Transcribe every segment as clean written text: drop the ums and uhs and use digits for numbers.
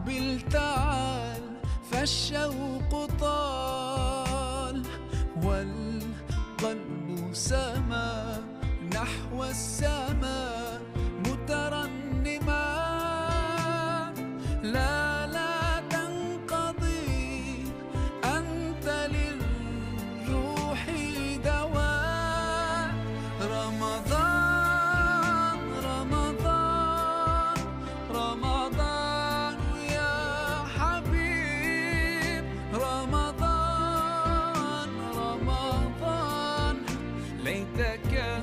بالتعال فالشوق طال والقلب سما نحو السماء مترنما لا تنقضي أنت للروح دواء رمضان رمضان رمضان يا حبيب رمضان رمضان ليتك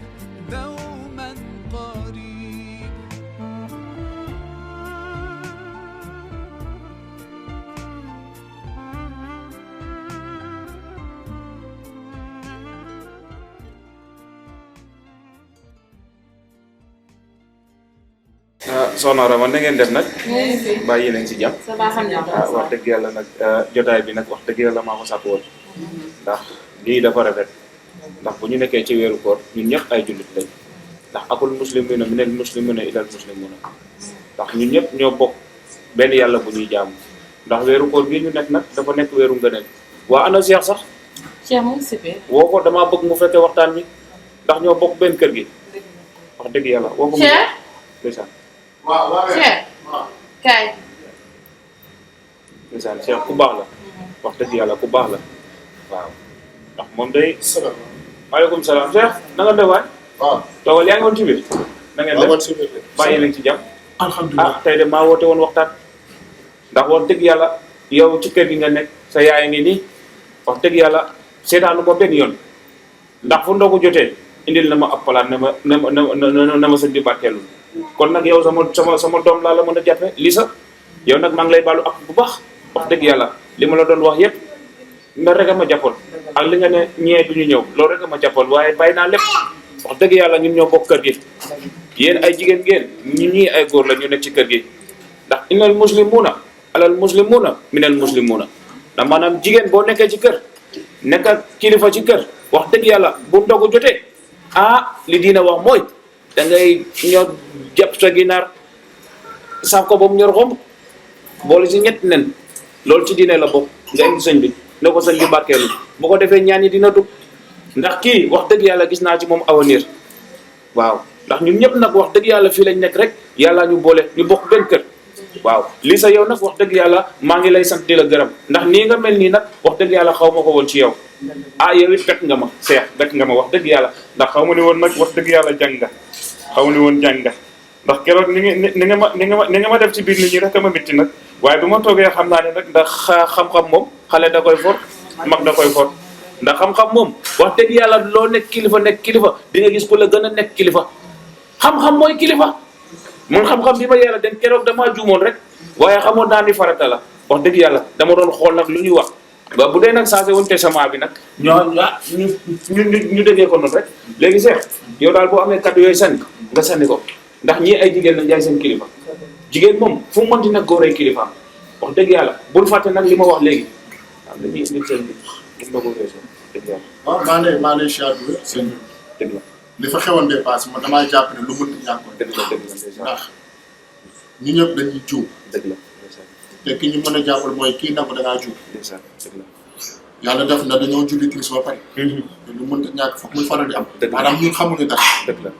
دوما قريب soxna Rama na ngeen def nag bàyyi nañ ci jàmm alhamdulilah wax dëgg yàlla nag jotaay bi nag wax dëgg yàlla maa ko sàkk woon ndax lii dafa rafet ndax bu ñu nekkee ci weeru koor ñun ñëpp ay jullit lañ ndax akul muslimina minal muslimina ilal muslimuna ndax ñun ñëpp ñoo bokk benn yàlla bu ñuy jaamu ndax weeru koor bii ñu nekk nag dafa nekk weeru ngëneel waa ana Cheikh sax Cheikh moom sipe woo ko damaa bëgg mu fekkee waxtaan bi ndax ñoo bokk benn kër gi wax dëgg yàlla woo ko mu Cheikh ndeysaan Cheikh kaay ndeysaan Cheikh ku baax la wax dëgg yàlla ku baax la waaw ndax moom day maaleykum salaam Cheikh na nga def waay waaw toogal yaa ngi woon ci biir na ngeen def bàyyi nañ ci jàmm alhamdulilah tey de maa woote woon waxtaan ndax wax dëgg yàlla yow ci kër gi nga nekk sa yaay ngi nii wax dëgg yàlla seetaanu ma benn yoon ndax fu ndogu jotee indil na ma ab palaat na ma sëñ bi barkeelu kon nag yow sama doom laa la mën a jàppe lii sa yow nag maa ngi lay baalu ak bu baax wax dëgg yàlla li ma la doon wax yépp nga rek a ma jàppoon ak li nga ne ñee duñu ñëw loolu rek a ma jàppoon waaye bàyyi naa lépp wax dëgg yàlla ñun ñoo bokk kër gi yéen ay jigéen ngeen ñun ñii ay góor la ñu nekk ci kër gi ndax innal muslimuna alal muslimuna minal muslimuna ndax maanaam jigéen boo nekkee ci kër nekk kilifa ci kër wax dëgg yàlla bu ndogu jotee li diina wax mooy da ngay ñor jàpp sa ginaar saaf ko ba mu ñor xomb boole si ñett nen loolu ci diine la bokk nga indi sëñ bi ne ko sëñ bi barkeelu bu ko defee ñaan yi dina dugg ndax kii wax dëgg yàlla gis naa ci moom avenir waaw ndax ñun ñëpp nag wax dëgg yàlla fii lañ nekk rek yàlla ñu boole ñu bokk benn kër waaw lii sa yow nag wax dëgg yàlla maa ngi lay sant di la gërëm ndax nii nga mel nii nag wax dëgg yàlla xaw ma ko woon ci yow yow it bett nga ma seex bett nga ma wax dëgg yàlla ndax xaw ma ni woon nag wax dëgg yàlla jàng nga xaw ma ni woon jàng nga ndax keroog ni nga ma def ci biir nit ñi rek a ma métti nag waaye bu ma toogee xam naa ne nag ndax xam-xam moom xale da koy for mag da koy for ndax xam-xam moom wax dëgg yàlla loo nekk kilifa di nga gis ku la gën a nekk kilifa xam-xam mooy kilifa mun xam-xam bi ma yàlla den keroog damaa juumoon rek waaye xamoon naa ni farata la wax dëgg yàlla dama doon xool nag lu ñuy wax waaw bu dee nag changé woon testament bi nag ñu déggee ko noonu rek léegi Cheikh yow daal boo amee kaddu yooyu sànni nga sànni ko ndax ñii ay jigéen lañ jaay seen kilifa jigéen moom fu mu mënti nag góor ay kilifaam wax dëgg yàlla bul fàtte nag li ma wax léegi waaw dañuy indi seen bi gis nga ko weesoo dëgg yàlla waaw maa ngi siyaatu seen dëgg la li fa xewoon dépassé ma damaa jàpp ne lu mënti ñàkkoon dëgg la ndax ñu ñëpp dañuy juum dëgg la te ki ñu mën a jàppal mooy kii nangu da ngaa juum dëgg la yàlla def na dañoo julli timis ba pare te lu mënta ñàkk foog muy faral di am maanaam ñun xamuñu dara dëgg la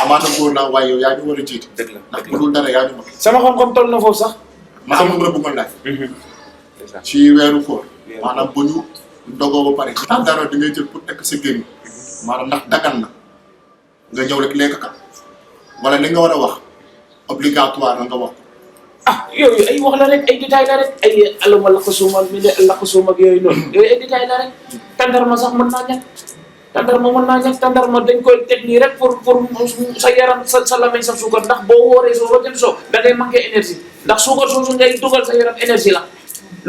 amaana góor laa waaye yow yaa ñu war a jiite dëgg la ndax bu dul dara yaa ñu mag sama xam-xam toll na foofu sax ma am lu ma bëggoon laaj ci weeru koor maanaam bu ñu dogoo ba pare ndax dara di ngay jël pour tekk sa génn maanaam ndax dagan na nga ñëw rek lekk ka wala li nga war a wax obligatoire na nga wax yooyu ay wax la rek ay détails la rek ay aluma la ko suumal mi ne la ko suum ak yooyu noonu yooyu ay détails la rek tàndarma sax mën naa ñàkk tàndarma dañ koy teg nii rek pour sa yaram sa lamañ sa suukar ndax boo wooree soo ba jëm soo da ngay manqué énergie ndax suukar soosu ngay dugal sa yaram énergie la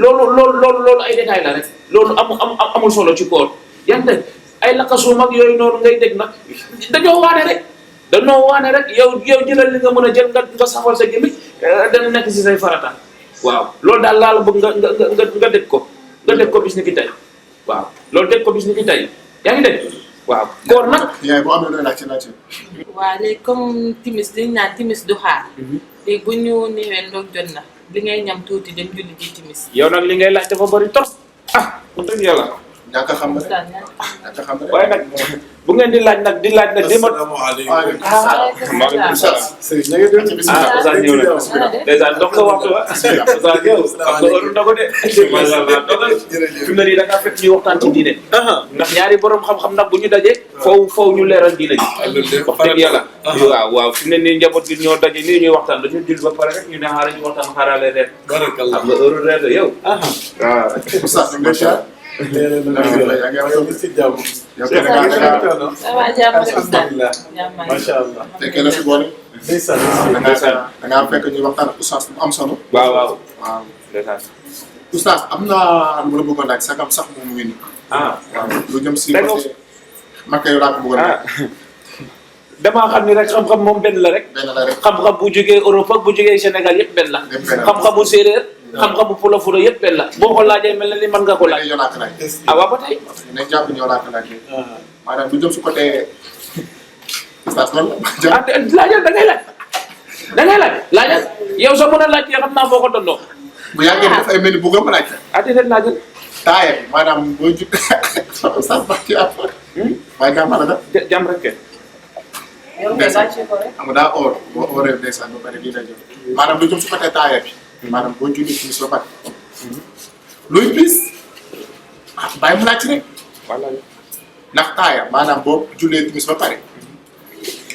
loolu ay détails la rek loolu amul solo ci koor yaa ngi ay lakka suum ak yooyu noonu ngay dégg nag dañoo waane rek yow jëlal li nga mën a jël nga safal sa gémmiñ dana nekk si say farata waaw loolu daal laa la bëgg nga dégg ko bis ni ki tey waaw loolu dégg ko bis ni ki tey yaa ngi dégg waaw koor nag yaay boo amee looy laaj ci waaw léegi comme timis dañ naan timis du xaar léegi bu ñu néewee ndoog jot na li ngay ñam tuuti dem julli ji timis. yow nag li ngay laaj dafa bëri trop ah wax dëgg yàlla ñàkk a xam rek Oustaz ñaar. ñàkk a xam rek. waaye nag bu ngeen di laaj nag di ma asalaamaaleykum. maaleykum salaam Sëriñ na nga def. ah Oustaz ñëw na dèjà ndox nga waxtu wa Oustaz yow am nga ëru ndogu de macha allah ndogal fi mu ne nii da ngaa fekk ñuy waxtaan ci diine ndax ñaari borom xam-xam nag bu ñu dajee foofu ñu leeral diine ji wax dëgg yàlla waaw fi mu ne nii njaboot gi ñoo daje nii ñuy waxtaan dañu jul ba pare rek ñu ne xaaral ñu waxtaan xaarale reer barakallah. xam nga heure reer la yow waaw Oustaz ñu ngi lay ziar. yaa ngi am si jàmm. yow kenn ngaa ça va jàmm rek Oustaz. alhamdulilah. jàmm rek. macha allah. fekkee na fi boole. ndeysaan. da ngaa fekk ñuy waxtaan ak Oustaz bu am solo. waaw waaw waaw ndeysaan Oustaz am na lu ma la bëggoon laaj sagam sax moom mu ngi nii. ah waaw lu jëm si Dégg nga côté Makka yow laa ko bëggoon laaj. damaa xam ni rek xam-xam moom benn la rek benn la rek. xam-xam bu jógee Europe ak bu jógee Sénégal yëpp benn la Yëpp benn la. xam-xamu séeréer xam-xamu pula fula yëpp benn la boo ko laajee mel na ni mën nga ko laaj yow laa ko laaj. ah waaw ba tey ne jàpp ni yow laa ko laaj. maanaam lu jëm si côté Oustaz loolu la. ah laajal da ngay laaj da ngay laajal yow sa mën a laaj yoo xam naa boo ko dondoo bu yàggee daf ay mel ni bëggoon ma laaj. ah déedéet laajal taaya bi maanaam boo jub Oustaz ba ci am. waaye daa mën a def. jàmm rek kay yow kay laajte ko rek. xam nga daa oor boo ooree ndeysaan ba pare lii lay jot. maanaam lu jëm si côté taaya bi. maanaam boo julli timis ba pare. luy bis ah bàyyi mu laaj rek. voilà ndax taaya maanaam boo jullee timis ba pare.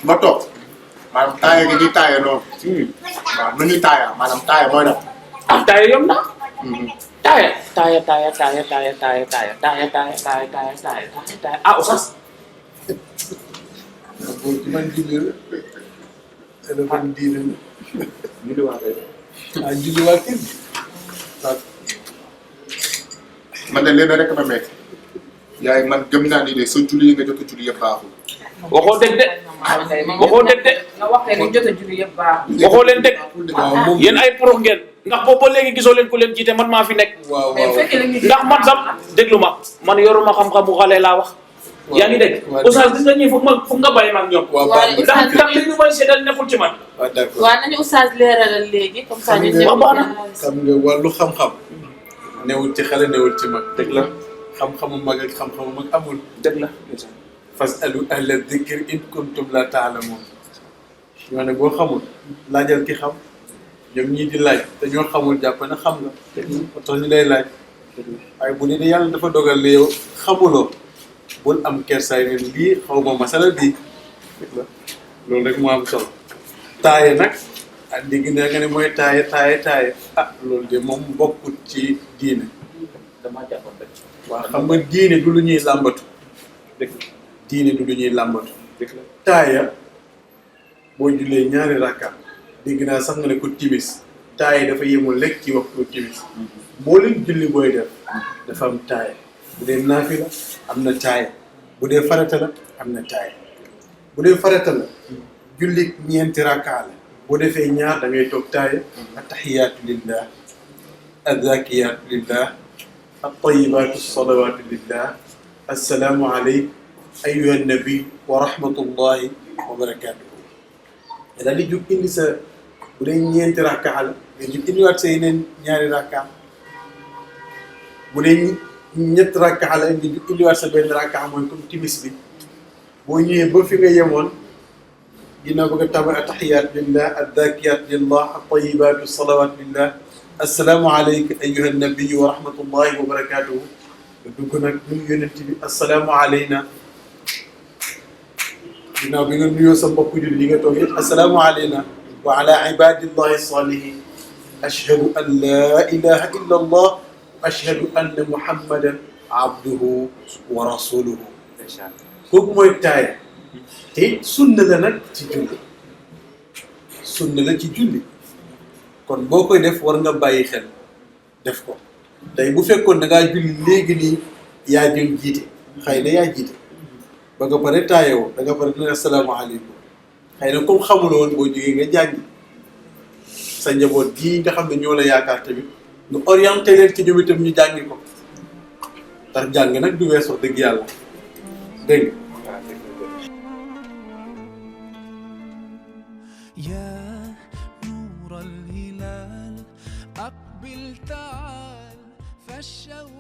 ba toog maanaam taaya gi ñuy taaya noonu. waaw nu ñuy taaya maanaam taaya mooy def. ah taaya yomb na taaya ah Oustaz boo ci man julli la. téléphone diine la. ñu di wax ah julli waa kër gi. waaw. man de leen rek ma metti yaay man gëm naa ni de sa julli yi nga jot a julli yëpp baaxul. waxoo dëgg de waxoo dëgg de nga wax ne li jot a julli yëpp baax. waxoo leen dëgg waaw moom. yéen ay pro ngeen ndax boobu ba léegi gisoo leen ku leen jiite man maa fi nekk waaw mais bu waaw. fekkee la ñuy ndax man sax déglu ma man yoruma xam-xamu xale laa wax yaa ngi dégg waaw Oustaz gis nga ñii foog nga bàyyi ma ak ñoom waaw waaye baax na. ndax li ñu may seetal nekkul ci man waaw d'accord. waaw nañu Oustaz leeralal léegi comme ça ñun Waaw, baax na. xam nga wàllu xam-xam. newul ci xale newul ci mag. dëgg la xam-xamu mag ak xam-xamu mag amul. dëgg la fasalu ahla dikri in kuntum la taalamuun. ñoo ne boo xamul laajal ki xam ñoom ñii di laaj te ñoo xamul jàpp na xam nga. moo tax ñu lay laaj. waaye bu dee yàlla dafa dogal ne yow xamuloo bul am kersaay ne lii xaw ma masala bii. loolu rek moo am solo. taaye nag ah dégg naa nga ne mooy taaye ah loolu de moom bokkut ci diine. damaa jàppoon rek waaw xam nga diine du lu ñuy làmbatu. dëgg diine du lu ñuy làmbatu. dëgg la taaya boo jullee ñaari rakka dégg naa sax nga ne ko timis taaya dafa yemul lekk ci waxtu timis boo leen julli booy def dafa am taaya bu dee naafila am na taaya bu dee farata la am na taaya bu dee farata la julli ñeenti rakka la boo defee ñaar da ngay toog taaya attahiyaatu lillah azzakiyaatu lillah attayibaatu salawaatu lillah assalaamu aleykum ayyuha nabi wa rahmatullahi wa barakatuhu daal di jóg indi sa bu dee ñeenti rakka la nga jóg indiwaat sa yeneen ñaari rakka bu dee ñetti rakka la nga jóg indiwaat sa benn rakka mooy comme timis bi boo ñëwee ba fi nga yemoon ginnaaw ba nga tàmbali attahiyaat lillah addakiyaat lillah attayibaatu salawaat lillah assalaamu aleyka ayyuha nabi wa rahmatullahi wa barakatuhu nga dugg nag nuyu yonent bi assalaamu aleyna ginnaaw bi nga nuyoo sa mbokku jullit yi nga toog yëpp assalaamu aleyna wa ala ibadillahi salihin ashhadu an la ilaha illa allah wa ashhadu anna muhammadan abduhu wa rasuluhu kooku mooy taaya te sunna la nag ci julli sunna la ci julli kon boo koy def war nga bàyyi xel def ko tey bu fekkoon da ngaa julli léegi nii yaa jël jiite xëy na yaa jiite ba nga pare taayoo da nga pare dina asalaamaaleykum xëy na comme xamuloo woon boo jógee nga jàngi sa njaboot gii nga xam ne ñoo la yaakaar tamit nga orienté leen ci ñoom itam ñu jàngi ko ndax jàng nag du weesoo dëgg yàlla dégg nga. يا نور الهلال الشوق